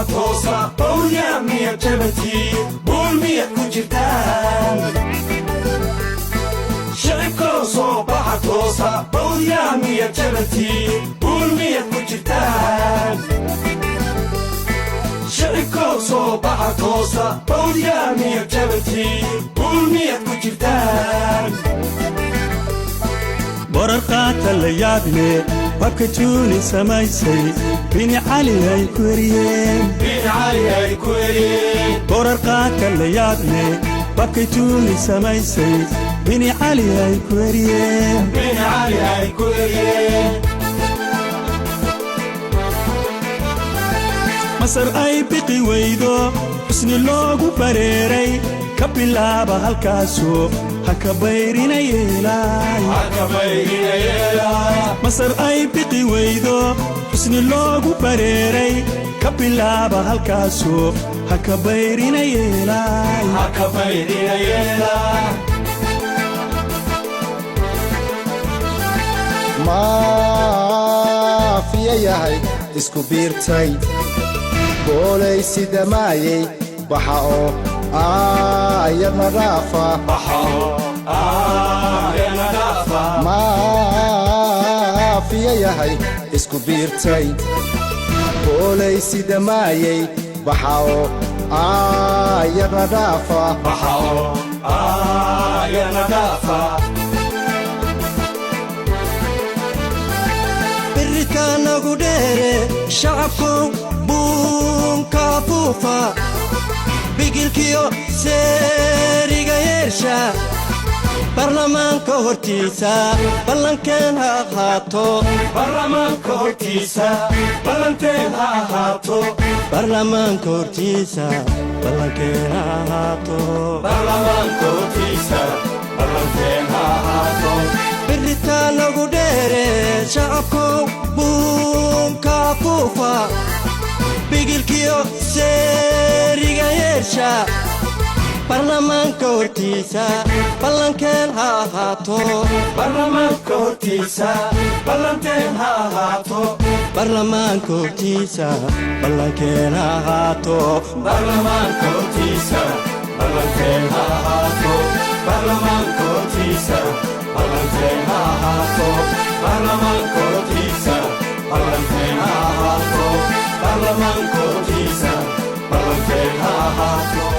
Baxa, toosa, bawdya miyaad jabatiin? Buul miyaad ku jirtaan? Shicibkow, soo baxa, toosa, bawdya miyaad jabatiin? Buul miyaad ku jirtaan? Shicibkow, soo baxa, toosa, bawdya miyaad jabatiin? Buul miyaad ku jirtaan? Borar qaata la yaable, babka Tuuni samaysay, Bini Cali ay ku eriyeen. Bin Cali ay ku eriyeen. Borar qaata la yaable, babkay Tuuni samaysay, Bini Cali ay ku eriyeen. Bin Cali ay ku eriyeen. Masar ay biqi weydo, xusni loogu bareeray, ka bilaaba halkaasoo ha ka bayrina yeelaay. Hakabayrina yeelaa. Masar ay biqi weydo, xusni loogu bareeray, ka bilaaba halkaasoo ha ka bayrina yeelaay. Hakabayrina yeelaa. Maafiya yahay isku biirtay, boolaysi damaayey, baxa oo aayadna dhaafa. Baxao aayana dhaafa. Maafiya yahay isku biirtay, boolaysi damaayey, baxa oo aayadna dhaafa. Baxao aayana dhaafa. Birritaanagu dheere, shacabku buunka fuufa, bigilkiyo seeriga yeersha, baarlamaanka hortiisa ballankeen ha ahaato. Baarlamaanka hortiisa ballanteen ha ahaato. Baarlamaanka hortiisa ballankeen ha ahaato. Baarlamaanka hortiisa ballanteen ha ahaato. Birritaanagu dheere, shacabku buunka fuufa, bigilkiyo seeriga yeersha, baarlamaanka hortiisa ballankeen ha ahaato. Baarlamaanka hortiisa ballanteen ha ahaato. Baarlamaanka hortiisa ballankeen ha ahaato. Baarlamaanka hortiisa ballanteen ha ahaato. Baarlamaanka hortiisa ballanteen ha ahaato. Baarlamaanka hortiisa ballanteen ha ahaato. Baarlamaanka hortiisa ballanteen ha ahaato.